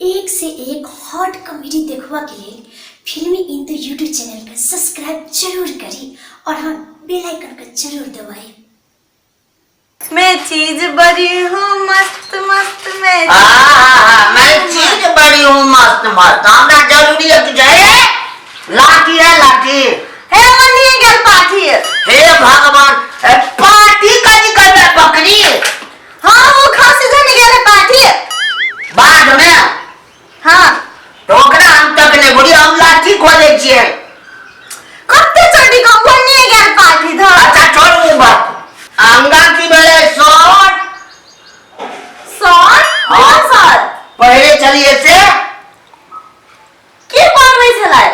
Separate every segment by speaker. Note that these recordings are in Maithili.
Speaker 1: एक से एक हॉट कॉमेडी देखबा के लेल फिल्मी इंदु यूट्यूब चैनल के सब्सक्राइब जरूर करी और हाँ, बेल आइकन के जरूर दबाई।
Speaker 2: मैं चीज बड़ी हूँ मस्त मस्त मैं।
Speaker 3: हाँ, मैं चीज बड़ी हूँ मस्त मस्त। हमरा जरूरी है तुझे लाठी है लाठी।
Speaker 2: हे मनिए गेल पाठी।
Speaker 3: हे भगवान, ए, पाठी कथी करबै बकरी?
Speaker 2: हाँ, वो खांसी धने गेल पाठी
Speaker 3: बाध में।
Speaker 2: हाँ।
Speaker 3: तो ओकरा हम तक नहीं बुढ़ी, हम लाठी खोजे छियै।
Speaker 2: कते चढ़ी को मनिए गेल पाठी धर।
Speaker 3: अच्छा छोड़ू बात। अंगा की भेलै शॉर्ट?
Speaker 2: सर?
Speaker 3: हाँ।
Speaker 2: सर।
Speaker 3: पहिले चलिए से।
Speaker 2: के पढ़बै छलै?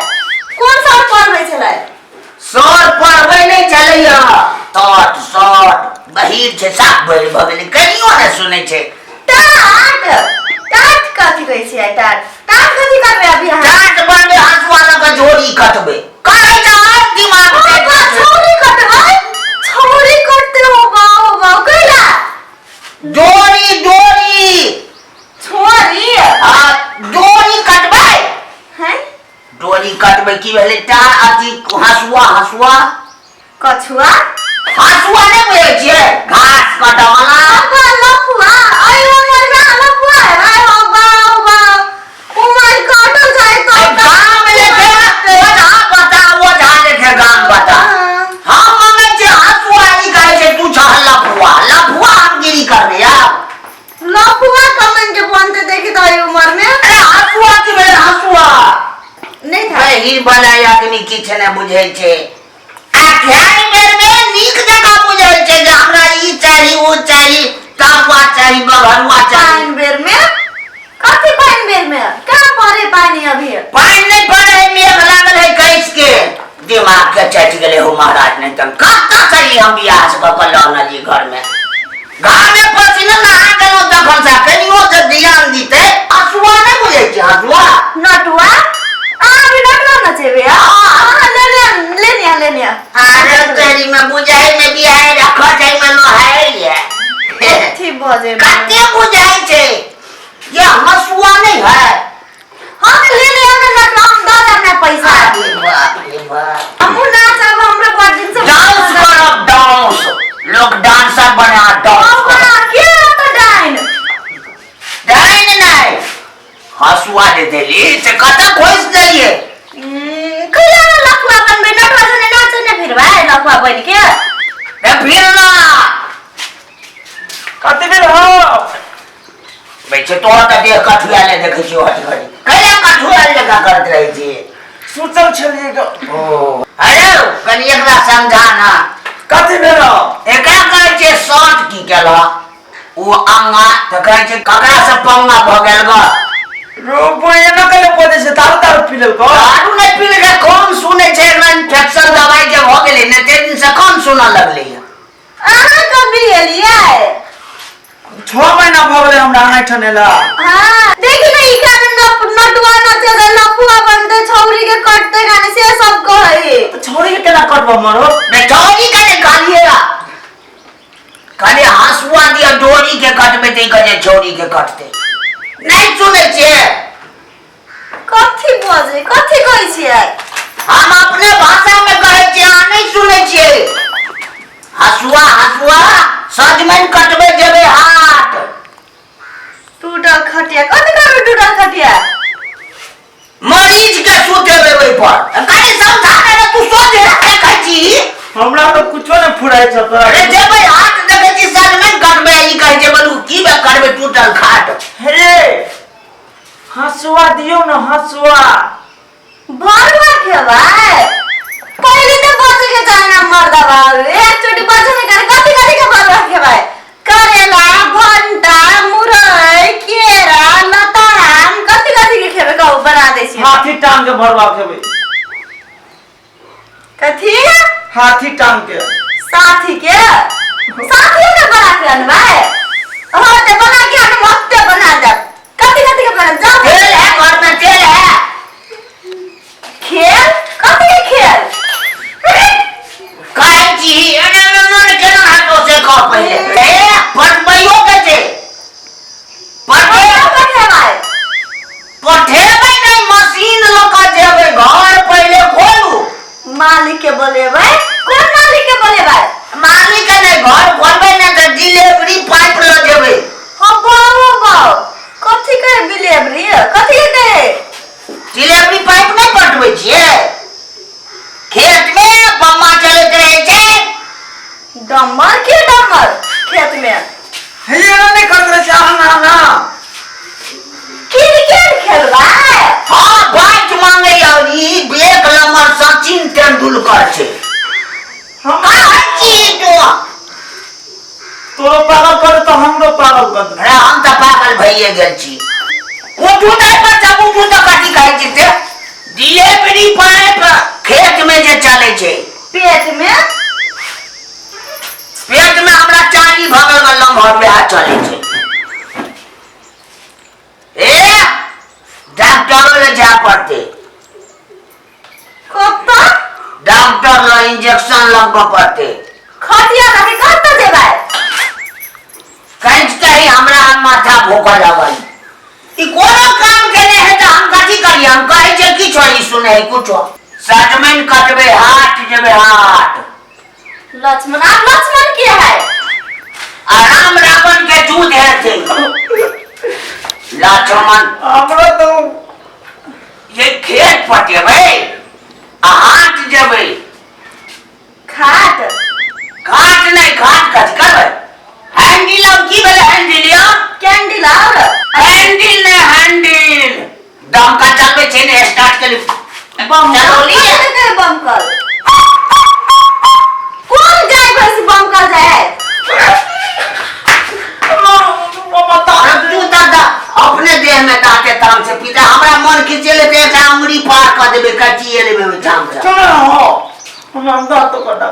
Speaker 2: कोन सर पढ़बै छलै?
Speaker 3: सर पढ़बै नहि छलैया। शॉर्ट शॉर्ट बहिर छै, साफ बहिर भऽ गेलै, कनियो नहि सुनै छै।
Speaker 2: टाट टाट कथी कहै छियै? टाट टाट कथी करबै अभी अहाँ?
Speaker 3: टाट बनबै, हँसुआ लऽ कऽ झोरी कटबै। कहै छै और दिमाग
Speaker 2: ओ बा, छौरी कटबै? छौरी कटते हो बा हो बा कैला?
Speaker 3: डोरी डोरी।
Speaker 2: छोरी।
Speaker 3: आ डोरी कटबै।
Speaker 2: हैं?
Speaker 3: डोरी कटबै की भेलै? टा अथी हँसुआ हँसुआ।
Speaker 2: कछुआ?
Speaker 3: हँसुआ नहि बुझै छियै, घास कटऽ वाला।
Speaker 2: अबा लफुआ, अइ उमर में लफुआ है भाई। हो बा हो बा, उमर काटल जाए तो।
Speaker 3: अइ गाम लेखे ओझा बता, ओझा लेखे गाम बता। हम मंगै छियै हँसुआ, ई कहै छै तू छह लफुआ। लफुआ हम गिरी करबै आब।
Speaker 2: लफुआ कमन के बनते देखी तो अइ उमर में।
Speaker 3: अरे हँसुआ की भेलै हँसुआ?
Speaker 2: नहीं था।
Speaker 3: ही बनाय आदमी किछु नहि बुझै छै। आ खाय बेर मे नीक जकाँ बुझै छै जे हमरा ई चाही ओ चाही, टापुआ चाही, बघरुआ चाही।
Speaker 2: पानि बेर में कथी? पानि बेर में कहाँ पड़े पानी अभी?
Speaker 3: पानि नहि पड़े है, मेघ लागल है कैस के। दिमाग के चटि गेलै हो महाराज। नहि तऽ कतऽ सही हम बियाह से कऽ कऽ लऽ अनलियै घर में। घामे पसीना नहा गेलहुँ तखन से कनियो जे ध्यान दितै। हँसुआ नहि बुझै छियै हँसुआ?
Speaker 2: नटुआ? अहाँ भी नटुआ नचेबै? अहाँ ले ले ले लिया ले लिया।
Speaker 3: अरे तेरी में बुझाइ में बियाह रखऽ छै में नहाय ये।
Speaker 2: कथी बजेबै?
Speaker 3: कते बुझाइ छै ये हँसुआ नहीं है?
Speaker 2: हम ले ले ना नटुआ, हम दऽ देब ना पैसा।
Speaker 3: अरे बाप रे बाप।
Speaker 2: हमहूँ नाचब, हमरो बड़ दिन से।
Speaker 3: डांस करब डांस, लोग डांसर बना डांस करब।
Speaker 2: के रहत डाइन?
Speaker 3: डाइन नहीं, हँसुआ दे देली से कतऽ घोसि देलियै?
Speaker 2: कहिया ना लफुआ बनबै? नटुआ सने नाचे ने फिरबै लफुआ बनि के।
Speaker 3: ए फिर ना।
Speaker 4: कते बेर हो
Speaker 3: बैठे तोहर तऽ देह कठुआ ले देखै छियौ, हट घड़ी कैला कठुआ जकाँ करैत रहै छी।
Speaker 4: सोचल छलियै ग।
Speaker 3: ओ अरे कनि एकरा समझा ना।
Speaker 4: कथी भेल?
Speaker 3: एकरा कहै छै शर्ट की केलह ओ अंगा, तऽ कहै छै ककरा से पंगा भऽ गेल ग?
Speaker 4: रोपो एना कले बजै छै, दारू दारू पी लेलको?
Speaker 3: दारू नहि पी लेलकै, कम सुनै छै। एकरा इन्फेक्शन दवाई जे भऽ गेलै ने ताहि दिन से कम सुनऽ लगलै।
Speaker 2: अहाँ कभी एलियै?
Speaker 4: 6 महीना भऽ गेलै हमरा अहाँ एहिठाम एला।
Speaker 2: हाँ, देखी ने ई कारण नटुआ नचेगा, लफुआ बनते, छौरी के कटते गाने से सब कहै।
Speaker 4: तऽ छौरी के केना कटबऽ मरो?
Speaker 3: ने छौरी के ने कहलियै, कहलियै हँसुआ दिअ डोरी के कटबै, तऽ ई कहै छै छौरी के कटतै। नहि सुनै छियै?
Speaker 2: कथी बजै, कथी कहै छियै?
Speaker 3: हम अपने भाषा में कहै छियै, अहाँ नहि सुनै छियै। हँसुआ हँसुआ, सजमनि कटबै जेबै हाट।
Speaker 2: टूटल खटिया कथी करबै टूटल खटिया?
Speaker 3: मरीज के सुतेबै ओहि पर। कनि समझा दे ने, तू सोझे देखै छी।
Speaker 4: हमरा तऽ कुछो नहि फुराइ छ तोरा।
Speaker 3: अरे जेबै हाट देखै छी सजमनि कटबै, ई कहै छै बोलू की बे करबै टूटल खाट?
Speaker 4: हे हँसुआ दियौ ने हँसुआ।
Speaker 2: भरुआ खेबै? पहिले तऽ बजे के चाही ना मर्दबा, एकचोटि बजे नहि करे। कथी कथी के भरुआ खेबै? करेला, भंटा, मुरई, केरा, लताम, कथी कथी के खेबै कहू, बना दै छी।
Speaker 4: हाथी टांग के भरुआ खेबै।
Speaker 2: कथी?
Speaker 4: हाथी टांग के।
Speaker 2: साथी के? साथी के बना के अनबै? हाँ ते बना के अनब, ओते बना देब। कथी कथी के बना जाओ।
Speaker 3: तेल है घर में? तेल है?
Speaker 2: खेल? कथी के खेल?
Speaker 3: कहै छी एना में मन केना हेतौ से कह पहिले। ए पटबैयो के छै, पटबै।
Speaker 2: खेबै?
Speaker 3: पठेबै नहि, मशीन लऽ कऽ जेबै। घर पहिले खोलू।
Speaker 2: मालिक के बोलेबै? कोन मालिक के बोलेबै?
Speaker 3: मालिक के नहि, घर खोलबै ने तऽ डिलीवरी पाइप लऽ जेबै।
Speaker 2: हाँ बाबू बाबू, कथी कहे डिलीवरी? कथी के कहे?
Speaker 3: डिलीवरी पाइप नहि पटबै छियै? खेत मे बम्मा चलैत रहै छै।
Speaker 2: डम्मर के डम्मर खेत में?
Speaker 4: हे एना नहि करैत रहै छै, अहाँ ना ना।
Speaker 2: क्रिकेट खेलबै?
Speaker 3: हाँ, बाइक मांगे और ई एक नंबर सचिन तेंदुलकर छै।
Speaker 4: हम
Speaker 3: कहै छी तो।
Speaker 4: तोरो पागल कर तऽ हमरो पागल कर दे।
Speaker 3: अरे, हम तऽ पागल भइए गेल छी। उठू नहि बच्चा, उठू तऽ। कथी कहै छी से? डिलीवरी पाइप खेत में जे चलै छै।
Speaker 2: पेट में?
Speaker 3: पेट में हमरा चाली भऽ गेल लम्हर, वएह चलै छै। ए, डॉक्टरो लग जाय पड़तै।
Speaker 2: कतऽ?
Speaker 3: डॉक्टर लग, इंजेक्शन लगबऽ पड़तै।
Speaker 2: खटिया लगे कतऽ जेबै?
Speaker 3: कंच कही हमरा माथा भोकऽ लागल। ई कोनो काम केने है तऽ हम कथी करियै? हम कहै छै किछो, ई सुनै है कुछो। सजमनि कटबै, हाट जेबै हाट।
Speaker 2: लक्ष्मण, आब लक्ष्मण के है?
Speaker 3: आ राम रावण के दूध हेतै लक्ष्मण।
Speaker 4: हमरा तऽ
Speaker 3: ये खेत पटेबै आ हाट जेबै।
Speaker 2: खाट?
Speaker 3: खाट नहि, खाट कथी करबै? हैंडिल आब की भेलै हैंडिल यौ?
Speaker 2: कैंडल और
Speaker 3: हैंडिल नहि, हैंडिल दमका चलबै छै ने, स्टार्ट के
Speaker 2: बम।
Speaker 3: चलौली।
Speaker 2: कथी बम कर? कोन जाय भैंस बम कर जाय?
Speaker 3: तू दादा अपने देह में दाँते ताम से पीता। हमरा मन खींचेले तऽ एकटा अंगुरी पार कऽ देबै, कचिए लेबै ओहिठाम से।
Speaker 4: चलो हो, हम दाँत कटा।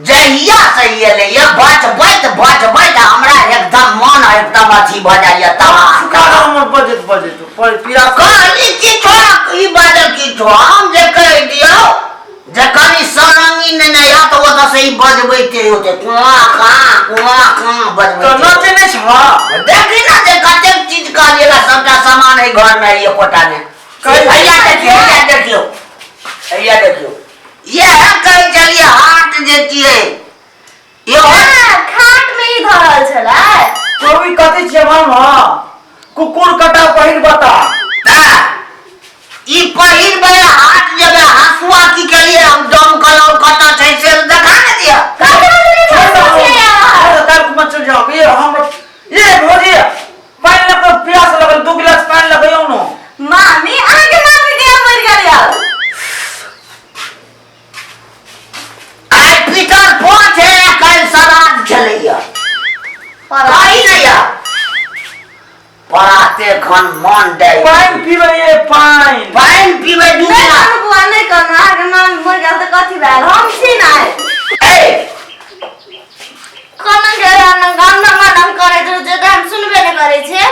Speaker 3: जहिया से ई एलैया, बचबैत बचबैत हमरा एकदम मन एकदम अथी भऽ जाइया तबाह।
Speaker 4: काका, हमर बजैत बजैत पर पीड़ा।
Speaker 3: कहली किछो, ई बाजल किछो। हम जे कहि दियौ जे कनि सरंगी नेने या तऽ ओतऽ से ई बजबैते होते कुआँ काँ कुआँ काँ
Speaker 4: तऽ
Speaker 3: बजबैते।
Speaker 4: नचे नहि छह?
Speaker 3: देखी ने जे कतेक चीज कहलियै, सबटा सामान है घर में, एकोटा ने। हैया देखियौ, हैया देखियौ, हैया देखियौ। इएह कहै छलियै हाट जे छियै इहो।
Speaker 2: खाट में ही धरल छलै।
Speaker 4: तो भी कथी छियै मामा? कुकुर कटा पहिर बता।
Speaker 3: तऽ ई पहिरबै, हाट जेबै। हँसुआ की केलियै? हम दम कलौ कतऽ छै से देखा ने दिअ।
Speaker 4: काल्हि चल जाओ। ये हम ये भौजी, पानि लग प्यास लगल, 2 गिलास पानि लगैयौ ने।
Speaker 2: मामी, अहाँके मामी के मरि गेल यार।
Speaker 3: आइ पीटर पाँच है, काल्हि श्राद्ध छलैया। कही नहि या पराते खन मन दै।
Speaker 4: पानि पीबै ये, पानि।
Speaker 3: पानि पीबै 2
Speaker 2: नहि
Speaker 3: गिलास।
Speaker 2: कानू बुआ, नहि कानू। अहाँके मामी मरि गेल तऽ कथी भेल? हम छी ने।
Speaker 3: ए।
Speaker 2: कोना गेल? गाना गाना करैत रहै छै तऽ हम सुनबे नहि करै छियै।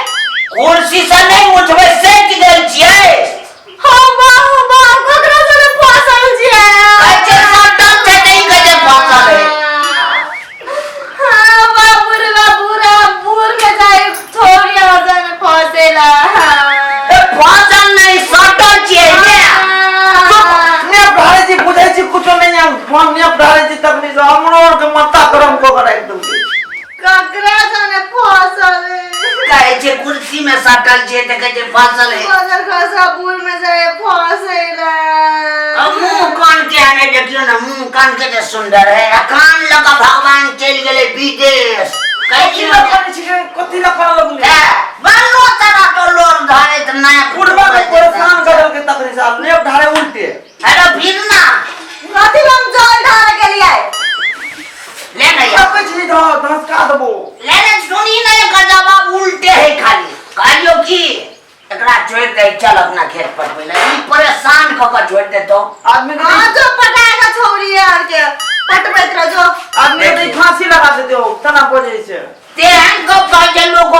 Speaker 3: कुर्सी से नहि उठबै, सटि गेल छियै।
Speaker 2: हम बाबू बाबू, ककरो से नहि फसल छियै।
Speaker 3: कहै छै सटल छै तऽ ई कहै छै फसल है।
Speaker 2: हाँ बाबू रे बाबू रे, बूढ़ में जाए छोड़ी और जाने फसेला।
Speaker 3: ए, फसल नहि, सटल छियै ने।
Speaker 4: नेप ढारै छी, बुझै छी कुछो नहि। हम नेप ढारै छी तखनी से हमरो आरके माथा गरम कऽ के राखि देलकै।
Speaker 2: ककरा जाने फसल।
Speaker 3: कहै छै कुर्सी में सटल छियै तऽ कहै छै फसल है।
Speaker 2: फसल खसा बूढ़ में जाए फसेला।
Speaker 3: आ मुँह कान के आने देखियौ ने, मुँह कान के जे सुंदर है। आ कान लऽ कऽ भगवान चलि गेलै विदेश। कहै
Speaker 4: कथी
Speaker 3: छी
Speaker 4: लऽ करै छी? कथी लऽ करऽ लगलै?
Speaker 3: बनलो तरह तो लोर धरैत नहि।
Speaker 4: बुढ़वा के परेशान कर देलकै तखनी से, आब नेप ढारे उल्टे।
Speaker 3: अरे फिर ना।
Speaker 2: कथी हम जल ढारे गेलियै?
Speaker 3: ले ने यार।
Speaker 4: कहै छी धऽ धसका देबो।
Speaker 3: ले ने, सुनी ने, एकर जवाब उल्टे है खाली। कहलियौ की एकरा छोड़ि दे, चल अपना खेत पर। पहिले ई परेशान कऽ कऽ छोड़ि देतौ।
Speaker 4: आदमी के
Speaker 2: हाँ जो पटाएगा छोरी यार के पटबैत रह जो।
Speaker 4: आदमी के फांसी लगा देते हो, तना बजै छै।
Speaker 3: तेहन गप कहै छै लोक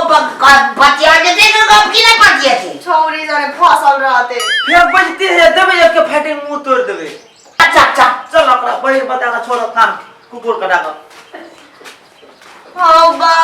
Speaker 3: पतिया जेतै। एकर गप की नहि पतियेतै?
Speaker 2: छौरी जाने फसल रहते।
Speaker 4: फेर बजते है, देबै एक के फाटे मुंह तोड़ देबै।
Speaker 3: अच्छा अच्छा।
Speaker 4: चल, ओकरा बहिर बता कऽ छोड़, कान कुकुर कटा कऽ।
Speaker 2: हाँ बा।